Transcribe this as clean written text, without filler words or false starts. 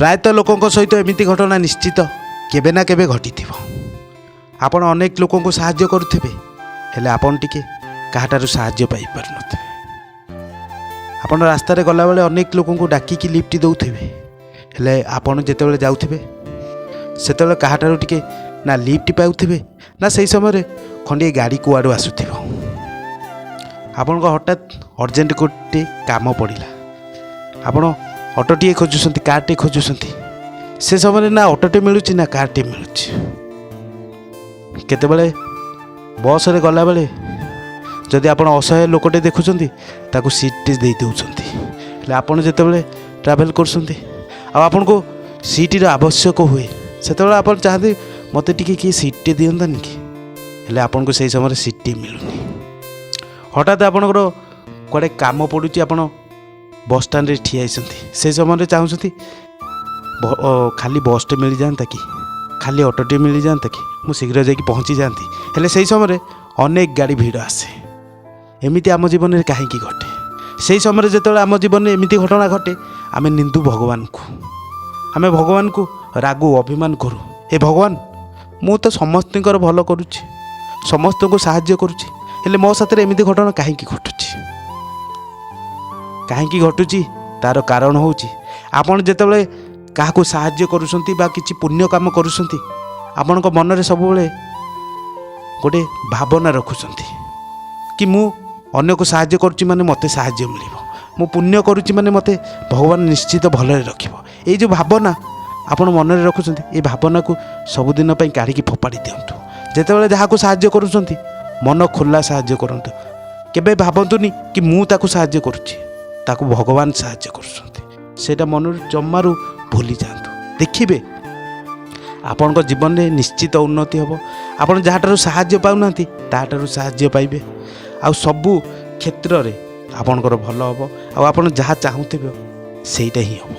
ପ୍ରାୟତଃ ଲୋକଙ୍କ ସହିତ ଏମିତି ଘଟଣା ନିଶ୍ଚିତ କେବେ ନା କେବେ ଘଟିଥିବ। ଆପଣ ଅନେକ ଲୋକଙ୍କୁ ସାହାଯ୍ୟ କରୁଥିବେ, ହେଲେ ଆପଣ ଟିକେ କାହାଠାରୁ ସାହାଯ୍ୟ ପାଇପାରୁନଥିବେ। ଆପଣ ରାସ୍ତାରେ ଗଲାବେଳେ ଅନେକ ଲୋକଙ୍କୁ ଡାକିକି ଲିଫ୍ଟ ଦେଉଥିବେ, ହେଲେ ଆପଣ ଯେତେବେଳେ ଯାଉଥିବେ ସେତେବେଳେ କାହାଠାରୁ ଟିକେ ନା ଲିଫ୍ଟ ପାଉଥିବେ ନା ସେଇ ସମୟରେ ଖଣ୍ଡିଏ ଗାଡ଼ି କୁଆଡ଼ୁ ଆସୁଥିବ। ଆପଣଙ୍କ ହଠାତ୍ ଅର୍ଜେଣ୍ଟ ଗୋଟେ କାମ ପଡ଼ିଲା, ଆପଣ ଅଟୋଟିଏ ଖୋଜୁଛନ୍ତି, କାର୍ଟିଏ ଖୋଜୁଛନ୍ତି। ସେ ସମୟରେ ନା ଅଟୋଟେ ମିଳୁଛି ନା କାର୍ଟିଏ ମିଳୁଛି। କେତେବେଳେ ବସ୍ରେ ଗଲାବେଳେ ଯଦି ଆପଣ ଅସହାୟ ଲୋକଟେ ଦେଖୁଛନ୍ତି, ତାକୁ ସିଟ୍ଟେ ଦେଇ ଦେଉଛନ୍ତି। ହେଲେ ଆପଣ ଯେତେବେଳେ ଟ୍ରାଭେଲ୍ କରୁଛନ୍ତି ଆଉ ଆପଣଙ୍କୁ ସିଟ୍ର ଆବଶ୍ୟକ ହୁଏ, ସେତେବେଳେ ଆପଣ ଚାହାନ୍ତି ମୋତେ ଟିକେ କିଏ ସିଟ୍ଟେ ଦିଅନ୍ତାନି କି? ହେଲେ ଆପଣଙ୍କୁ ସେଇ ସମୟରେ ସିଟ୍ଟିଏ ମିଳୁନି। ହଠାତ୍ ଆପଣଙ୍କର କୁଆଡ଼େ କାମ ପଡ଼ୁଛି, ଆପଣ ବସଷ୍ଟାଣ୍ଡରେ ଠିଆ ହେଇଛନ୍ତି। ସେଇ ସମୟରେ ଚାହୁଁଛନ୍ତି ଖାଲି ବସ୍ଟେ ମିଳିଯାଆନ୍ତା କି, ଖାଲି ଅଟୋଟିଏ ମିଳିଯାଆନ୍ତା କି, ମୁଁ ଶୀଘ୍ର ଯାଇକି ପହଞ୍ଚି ଯାଆନ୍ତି। ହେଲେ ସେଇ ସମୟରେ ଅନେକ ଗାଡ଼ି ଭିଡ଼ ଆସେ। ଏମିତି ଆମ ଜୀବନରେ କାହିଁକି ଘଟେ? ସେଇ ସମୟରେ ଯେତେବେଳେ ଆମ ଜୀବନରେ ଏମିତି ଘଟଣା ଘଟେ, ଆମେ ନିନ୍ଦୁ ଭଗବାନଙ୍କୁ, ଆମେ ଭଗବାନଙ୍କୁ ରାଗୁ, ଅଭିମାନ କରୁ। ହେ ଭଗବାନ, ମୁଁ ତ ସମସ୍ତଙ୍କର ଭଲ କରୁଛି, ସମସ୍ତଙ୍କୁ ସାହାଯ୍ୟ କରୁଛି, ହେଲେ ମୋ ସାଥିରେ ଏମିତି ଘଟଣା କାହିଁକି ଘଟୁଛି? କାହିଁକି ଘଟୁଛି? ତା'ର କାରଣ ହେଉଛି, ଆପଣ ଯେତେବେଳେ କାହାକୁ ସାହାଯ୍ୟ କରୁଛନ୍ତି ବା କିଛି ପୁଣ୍ୟ କାମ କରୁଛନ୍ତି, ଆପଣଙ୍କ ମନରେ ସବୁବେଳେ ଗୋଟେ ଭାବନା ରଖୁଛନ୍ତି କି ମୁଁ ଅନ୍ୟକୁ ସାହାଯ୍ୟ କରୁଛି ମାନେ ମୋତେ ସାହାଯ୍ୟ ମିଳିବ, ମୁଁ ପୁଣ୍ୟ କରୁଛି ମାନେ ମୋତେ ଭଗବାନ ନିଶ୍ଚିତ ଭଲରେ ରଖିବ। ଏଇ ଯେଉଁ ଭାବନା ଆପଣ ମନରେ ରଖୁଛନ୍ତି, ଏ ଭାବନାକୁ ସବୁଦିନ ପାଇଁ କାଢ଼ିକି ଫୋପାଡ଼ି ଦିଅନ୍ତୁ। ଯେତେବେଳେ ଯାହାକୁ ସାହାଯ୍ୟ କରୁଛନ୍ତି, ମନ ଖୋଲା ସାହାଯ୍ୟ କରନ୍ତୁ। କେବେ ଭାବନ୍ତୁନି କି ମୁଁ ତାକୁ ସାହାଯ୍ୟ କରୁଛି, ତାକୁ ଭଗବାନ ସାହାଯ୍ୟ କରୁଛନ୍ତି। ସେଇଟା ମନରୁ ଜମାରୁ ଭୁଲି ଯାଆନ୍ତୁ। ଦେଖିବେ, ଆପଣଙ୍କ ଜୀବନରେ ନିଶ୍ଚିତ ଉନ୍ନତି ହେବ। ଆପଣ ଯାହାଠାରୁ ସାହାଯ୍ୟ ପାଉନାହାନ୍ତି, ତାହାଠାରୁ ସାହାଯ୍ୟ ପାଇବେ ଆଉ ସବୁ କ୍ଷେତ୍ରରେ ଆପଣଙ୍କର ଭଲ ହେବ ଆଉ ଆପଣ ଯାହା ଚାହୁଁଥିବେ ସେଇଟା ହିଁ ହେବ।